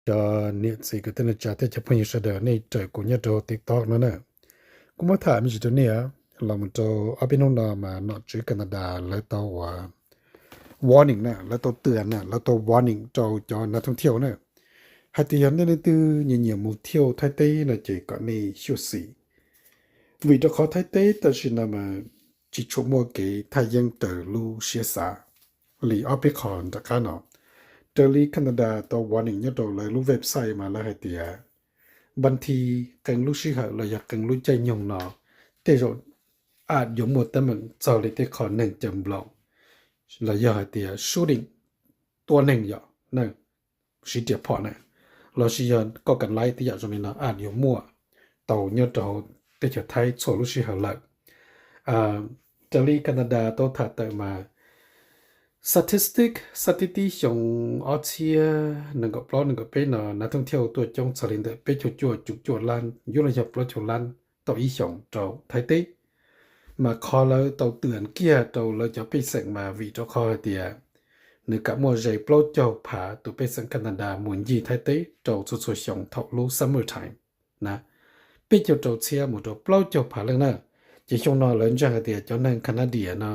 Cov niam txiv kwv tij neej tsa thiab cov phooj ywg sawv daws, nej raws kuv nyob rau TikTok no na. Kuv muab tham me ntsis rau nej, los mus rau ob peb hnub no mas nom tswv Canada lawv tau ua warning na, lawv tau twm na, lawv tau warning rau cov nav thooj thiauj na, hais tias yog nej leej twg nyiam nyiam mus thiauj Thaib teb no ces kom nej xyuam xim, vim rau qhov Thaib teb tam sim no mas tsis tshua muaj kev thaj yeeb raws lub siab xav li ob peb qho nram qab no. Raws li Canada tau warning nyob rau lawv lub website mas lawv hais tias npab thi qee lub sij hawm los yog qee lub caij nyoog no tej zaum yuav muaj teeb meem txog li tej qho neeg caw nploos los yog hais tias shooting, tua neeg yom, siv riam phom na, los sis yog koj kam laib tej yam zoo li no yuav muaj tau nyob rau hauv teb chaws Thaib txhua lub sij hawm lawm. Raws li Canada tau tham tawm mas statistic, statistic xyoo ob txhiab nees nkaum plaub nees nkaum peb no nav thooj thiauj tuaj coob txog li ntawm peb caug cuaj cum cuaj lab yuav los yog plaub caug lab tau ib xyoos rau Thaib teb. Mas qhov lawv tau twm kiag rau lawv cov pej xeem mas vim rau qhov hais tias nws kam muaj ze plaub caug phav tus pej xeem Canada mus ncig Thaib teb rau txhua txhua xyoo thaum lub summer time na, peb caug rau txhiab mus rau plaub caug phav leej na. Ces xyoo no lawv ntseeg hais tias cov neeg Canadian no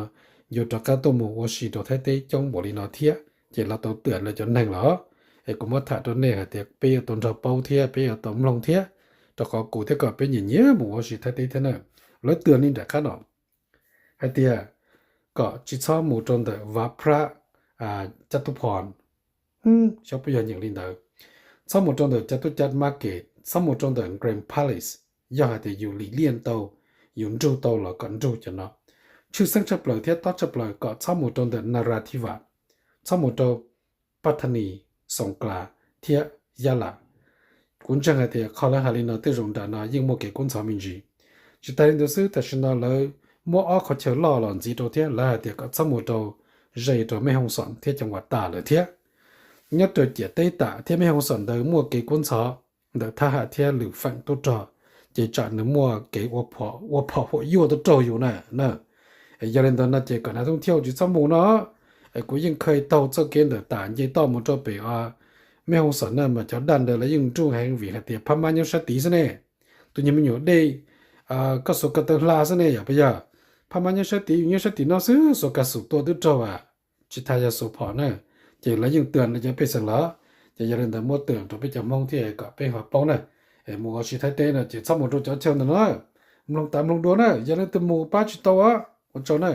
yuav rov qab tuaj mus ua si rau Thaib teb coob npaum li no thiab, ces lawv tau twm lawv cov neeg los. Es kuv muab tham rau nej hais tias peb yuav tau nrog paub thiab peb yuav tau mloog thiab, rau qhov kuv thiab koj peb nyiam nyiam mus ua si Thaib teb thiab na. Lawv twm li nram qab no hais tias kom tsis txhob mus rau ntawm Vav Phab Cab Tub Phom, xyov puas yog nyeem li ntawd, txhob mus rau ntawm Cab Tub Cab Market, txhob mus rau ntawm Grand Palace. Yog hais tias yus lim liaj tau, yus nrug tau los kom nrug cov no. Tshwj xeeb tshaj plaws thiab tob tshaj plaws kom txhob mus rau ntawm Narathivas, txhob mus rau Pattani, Songkhla thiab Yala. Kuv ntseeg hais tias qhov lawv hais li no tej zaum nram no yeej muaj kev kub ntxhov me ntsis. Tsis tas li ntawd xwb, tam sim no lawv muab ob qhov chaw loj los ntxiv rau thiab lawv hais tias kom txhob mus rau ze rau Mej Hooj Xoom thiab cov uas tas lawm thiab. Nyob rau ciam teb tam thiab Mej Hooj Xoom ntawd muaj kev kub ntxhov ntawm thab ham thiab lwm feem tub rog, ces tsam nws muaj kev ua phom huam yuaj tub raug yus na. Yog li ntawd no ces kom nav thooj thiauj tsis txhob mus no. Kuv yeej kha taug txoj kev ntawm tam nce toj mus rau pem Mej Hooj Xoom na mas cov daj ntawd lawv yeej nruj heev vim hais tias phab mab nyob sab tid xwb ne. Tus nyuag me nyuam dej, koj xuas ko taw hla xwb ne yom, puas yog? Phab mab nyob sab tid, yus nyob sab tim no xwb xuas ka xum tua twb raug as, tsis tas yog xuas phom na. Ces lawv yeej twm lawv cov pej xeem lawm, ces yog li ntawd muab twm rau peb cov Hmoob thiab kom peb ho paub na. Mus ua si Thaib teb no ces txhob mus rau cov chaw ntawd no. Mloog tas mloog dua na, yog leej twg mus pab tsis tau, ua tsaug na.